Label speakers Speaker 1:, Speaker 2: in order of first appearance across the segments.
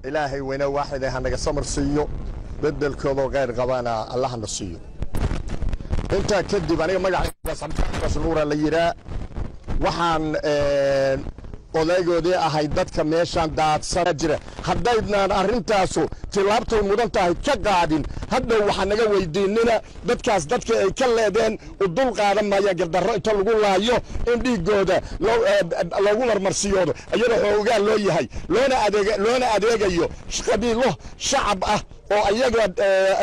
Speaker 1: Ilaahay weyne waaxide ha naga samar siiyo, bedelkoodoo khayr qabana Allahna siiyo. Intaa kadib, aniga magacaygaas Nuura la yidhaa. Waxaan odaygoodii ahay dadka meeshaan daadsan jira. Haddaydnaan arrintaasu tilaabtay mudan tahay ka qaadin, hadhow waxaa naga weydiinina dadkaas dadka ay ka leedeen u dul qaadan maayaan gardarro inta lagu laayo in dhiiggooda loogu marmarsiyoodo, iyadoo xoogaa loo yahay loona adeegayo qabiilo shacab ah oo ayaga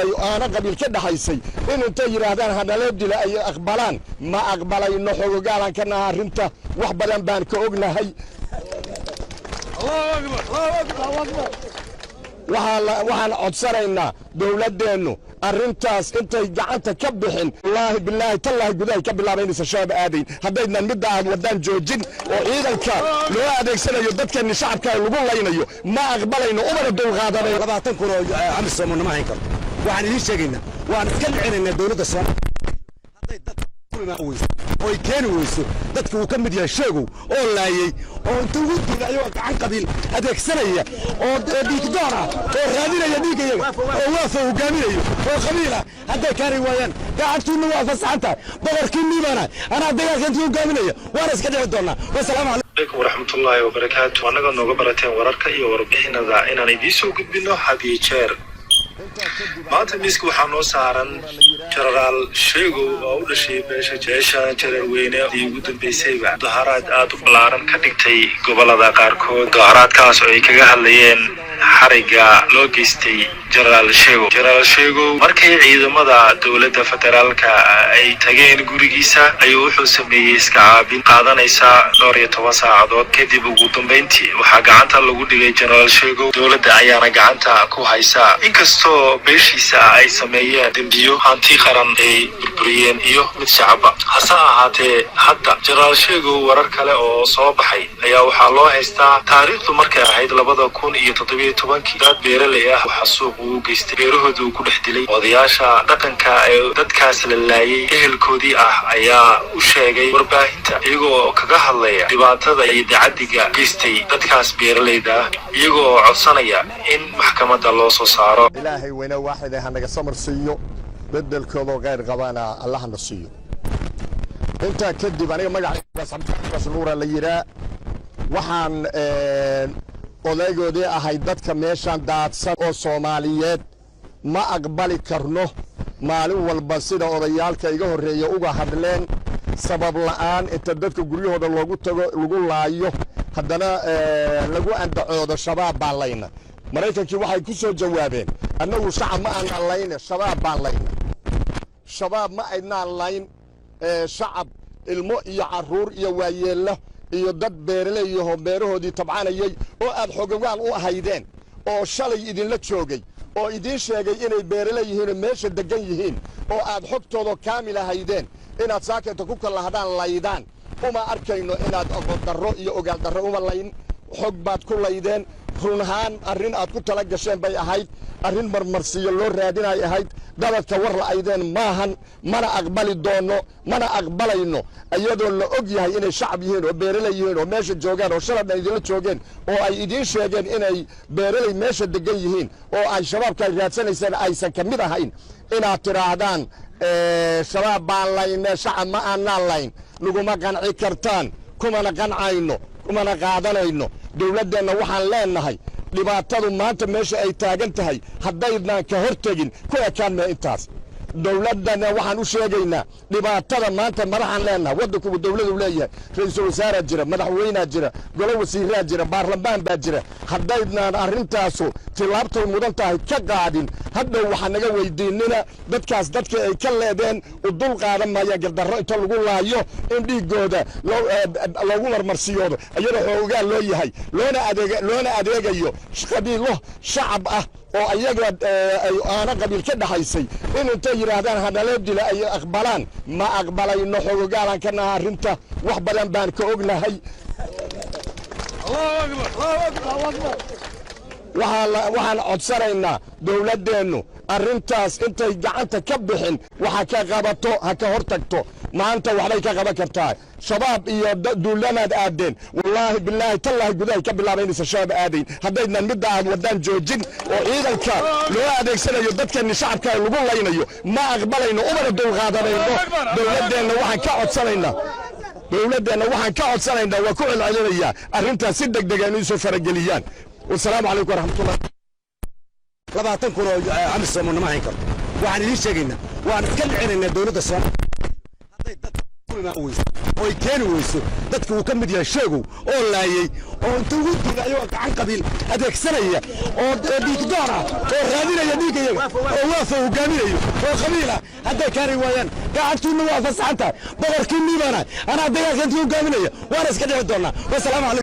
Speaker 1: ay aana qabiil ka dhaxaysay. In intay yidhaahdaan hanaloo dila ay aqbalaan, ma aqbalayno. Xogogaalaan ka naha arrinta, wax badan baan ka ognahay. Waxaan codsanaynaa dowladdeennu arrintaas intay gacanta ka bixin, wallaahi, bilaahi, tallaahi, gudahay ka bilaabaynaysa Shabaab aadayn haddaydnan midda aad waddaan joojin oo ciidanka loo adeegsanayo dadkeenni shacabka lagu laynayo. Ma aqbalayno, umana dulqaadanayno.
Speaker 2: 20,000 oo AMISOM nama hayn karto. Waxaan idiin sheegaynaa, waan iska dhicinaynaa dowladda Soomaaliya hadday dadka ku imaan weyso oo ay keeni weyso dadka uu ka mid yahay Sheegow oo laayey oo inta ugu diida ayagoo gacan qabiil adeegsanaya oo dhiigdoon ah oo raadinaya dhiigga iyaga oo Waafa hogaaminayo oo qabiil ah. Hadday keeni waayaan, gacantiinna waa fasaxan tahay. Boqorkiinnii baana anaa dagaalka intii hogaaminaya, waana iska dhici doonaa. Wasalaamu calaykum.
Speaker 3: Alaykum waraxmatullaahi wabarakaatu. Annaga nooga barateen wararka iyo warbixinada inaan idiin soo gudbino had iyo jeer. Maanta miiska waxaa noo saaran Jenaraal Sheegow oo u dhashay beesha jeesha Jareerweyne ii ugu dambeysayba mudaharaad aada u ballaaran ka dhigtay gobolada qaarkood, mudaharaadkaas oo ay kaga hadlayeen xariga loo geystay Jenaraal Sheegow. Jenaraal Sheegow markay ciidamada dowladda federaalka ay tageen gurigiisa ayuu wuxuu sameeyey iska caabin qaadanaysa dhowr iyo toban saacadood. Kadib ugu dambeyntii waxaa gacanta lagu dhigay Jenaraal Sheegow, dowladda ayaana gacanta ku haysa, inkastoo beeshiisa ay sameeyeen dembiyo hanti qaran ay burburiyeen iyo mid shacaba. Hase ahaatee, hadda Jenaraal Sheegow warar kale oo soo baxay ayaa waxaa loo haystaa taariikhdu markay ahayd 2017-kii dad beeraley ah waxaa suuq uu geystay, beerahooda uu ku dhex dilay. Odayaasha dhaqanka ee dadkaas la laayay ehelkoodii ah ayaa u sheegay warbaahinta, iyagoo kaga hadlaya dhibaatada iyo dacadiga geystay dadkaas beeralayda ah, iyagoo codsanaya in maxkamadda loo soo saaro.
Speaker 1: Ilaahay weyne waaxide ha naga samar siiyo, bedelkoodoo khayr qabana Allahna siiyo. Intaa kadib, aniga magacaygaas Nuura la yidhaa. Waxaan odaygoodii ahay dadka meeshaan daadsan oo Soomaaliyeed. Ma aqbali karno maalin walba sida odayaalka iga horreeya uga hadleen, sabab la'aan inta dadka guryahooda loogu tago lagu laayo, haddana lagu andacoodo Shabaab baan layna. Maraykankii waxay ku soo jawaabeen: "Annagu shacab ma aanaan layne, Shabaab baan layna." Shabaab ma aydnaan layn. Shacab, ilmo iyo carruur iyo waayeello iyo dad beeraleeyahoo beerahoodii tabcanayay oo aad xogogaal u ahaydeen oo shalay idinla joogay oo idiin sheegay inay beerale yihiin oo meesha deggan yihiin oo aad xogtoodoo kaamil ahaydeen, inaad saakayta ku kallahdaan laydaan, uma arkayno inaad aqoon darro iyo ogaal darro uma layn. Xog baad ku laydeen. Runahaan arrin aad ku tala gasheen bay ahayd, arrin marmarsiyo loo raadinay ahayd. Dabadka war la'aydeen maahan. Mana aqbali doonno, mana aqbalayno, iyadoo la og yahay inay shacab yihiin oo beeraley yihiin oo meesha joogaan oo shaladhan idinla joogeen oo ay idiin sheegeen inay beeraley meesha degan yihiin oo ay Shabaabka ay raadsanayseen aysan ka mid ahayn, inaad tidhaahdaan Shabaab baan layne, shacab ma aanaan layn. Naguma qanci kartaan, kumana qancayno, kumana qaadanayno. Dowladdeenna waxaan leennahay, dhibaatadu maanta meesha ay taagan tahay haddaydnaan ka hor tegin, ku ekaan mee intaas. Dowladdana waxaan u sheegaynaa dhibaatada maanta madaxaan leennahay. Waddankubu dowladu leeyahay, ra-iisul wasaaraa jira, madaxweynaa jira, golo wasiiraa jira, baarlamaan baa jira. Haddaydnaan arrintaasu tilaabtay mudan tahay ka qaadin, hadhow waxaa naga weydiinina dadkaas dadka ay ka leedeen u dul qaadan maayaan gardarro inta lagu laayo in dhiiggooda loogu marmarsiyoodo, iyadoo xoogaa loo yahay loona adeegayo qabiilo shacab ah oo ayaga ay aana qabiil ka dhaxaysay, in intay yidhaahdaan hanaloo dila ay aqbalaan, ma aqbalayno. Xogogaalaan ka naha arrinta, wax badan baan ka ognahay. Waxaan codsanaynaa dowladdeennu arrintaas intay gacanta ka bixin waxa ka qabato, ha ka hor tagto. Maanta waxbay ka qaban kartaa. Shabaab iyo duulanaad aadeen, wallaahi, bilaahi, tallaahi, gudahay ka bilaaba inaysan Shabaab aadayn haddaydnan midda aad wadaan joojin oo ciidanka loo adeegsanayo dadkeenni shacabka lagu laynayo. Ma aqbalayno, umana dulqaadanayno. Dowladdeenna waxaan ka codsanaynaa, waa ku celcelinayaa arrintaas, si deg deg inay soo farageliyaan. Wasalaamu calaykum waraxmatullah.
Speaker 2: 20,000 oo AMISOM nama hayn karto. Waxaan idiin sheegaynaa, waan iska dhicinaynaa dowladda Soomaaliya hadday dadka ku imaan weyso oo ay keeni weyso dadka uu ka mid yahay Sheegow oo laayey oo inta ugu duulay ayagoo gacan qabiil adeegsanaya oo dhiigdoon ah oo raadinaya dhiigga iyaga oo Waafa hogaaminayo oo qabiil ah. Hadday kaari waayaan, gacantiinna waa fasaxan tahay. Boqorkiinnii baanahay anaa dagaalka intii hogaaminaya, waana iska dhici doonaa. Wasalaamu calaykum.